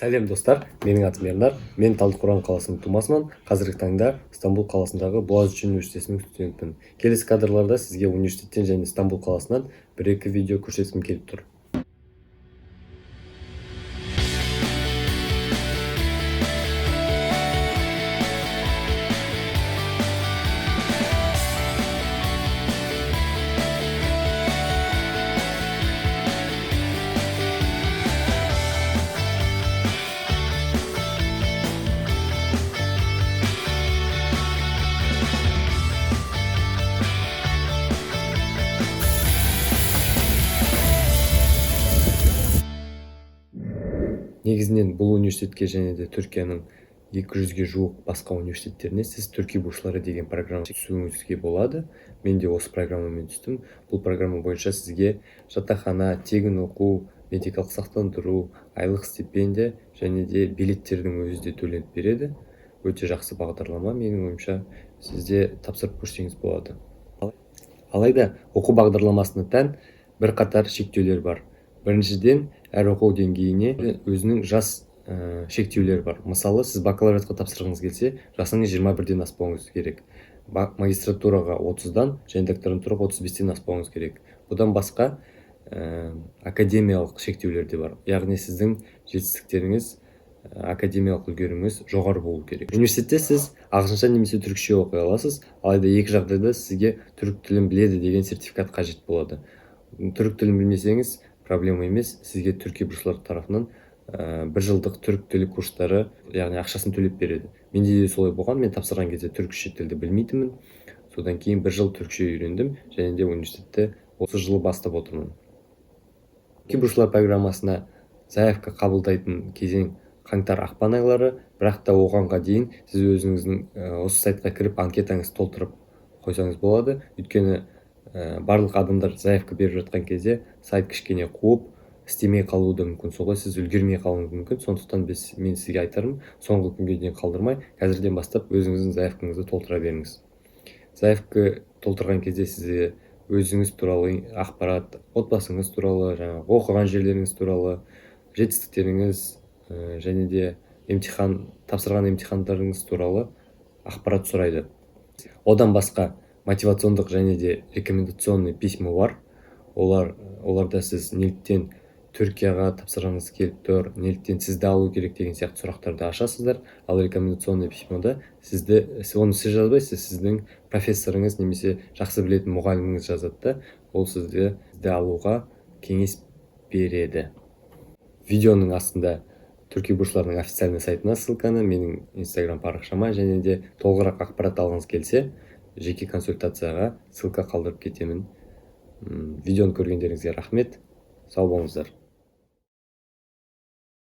Сәлем, достар! Менің атым Ернар, мен Талдықорған қаласының тумасымын. Қазіргі таңда Стамбул қаласындағы Боғазичи университетінің студентімін. Келесі кадрларда сізге университеттен және Стамбул қаласынан бір екі видео көрсеткім келіп тұр. Негізінен бұл университетке және де Түркияның 200-ге жуық басқа университеттеріне сіз Түркия бурслары деген программа түсуіңізге болады. Мен де осы программамен түстім. Бұл программа бойынша сізге жатақхана, тегін оқу, медикалық сақтандыру, айлық стипендия және де билеттердің өзі де төленіп береді. Өте жақсы бағдарлама, менің ойымша, сіз де тапсырып көрсеңіз болады. Алайда оқу бағдарламасына тән бірқатар шектеулер бар. Біріншіден, әр оқу деңгейіне өзінің жас шектеулері бар. Мысалы, сіз бакалавриатқа тапсырғыңыз келсе, жасыңыз 21-ден аспауыңыз керек, магистратураға 30-дан және докторантураға 35-тен аспауыңыз керек. Бұдан басқа академиялық шектеулер де бар, яғни сіздің жетістіктеріңіз, академиялық үлгеріміңіз жоғары болу керек. Университетте сіз ағылшынша немесе түрікше оқи аласыз. Алайда екі жағдайда сізге түрік тілін біледі деген сертификат қажет болады. Түрік тілін білмесеңіз, проблема емес, сізге Түркия бурслары тарапынан бір жылдық түрік тілі курстары, яғни ақшасын төлеп береді. Менде де солай болған. Мен тапсырған кезде түрікше тілді білмейтінмін. Содан кейін бір жыл түрікше үйрендім және де университетті осы жылы бастап отырмын. Түркия бурслар программасына заявка қабылдайтын кезең қаңтар, ақпан айлары. Бірақ та оғанға дейін сіз өзіңіздің осы сайтқа кіріп, анкетаңызды толтырып қойсаңыз болады. Өйткені барлық адамдар заявка беріп жатқан кезде сайт кішкене қуып, істемей қалуы да мүмкін. Солай сіз үлгермей қалуыңыз мүмкін. Сондықтан мен сізге айтарым: соңғы күнге дейін қалдырмай, қазірден бастап өзіңіздің заявкаңызды толтыра беріңіз. Заявка толтырған кезде сізге өзіңіз туралы ақпарат, отбасыңыз туралы, жаңағы оқыған жерлеріңіз туралы, жетістіктеріңіз және де емтихан тапсырған емтихандарыңыз туралы ақпарат сұрайды. Одан басқа мотивациондық және де рекомендационный письма бар. Оларда сіз неліктен Түркияға тапсырғыңыз келіп тұр, неліктен сізді алу керек деген сияқты сұрақтарды ашасыздар. Ал рекомендационный письмода сізді, оны сіз жазбайсыз, сіздің профессорыңыз немесе жақсы білетін мұғаліміңіз жазады да, ол сізді алуға кеңес береді. Видеоның астында Түркия бурсларының официальный сайтына ссылканы, менің Инстаграм парақшама және де толығырақ ақпарат алғыңыз келсе, жеке консультацияға ссылка қалдырып кетемін. Видеоны көргендеріңізге рахмет, сау болыңыздар.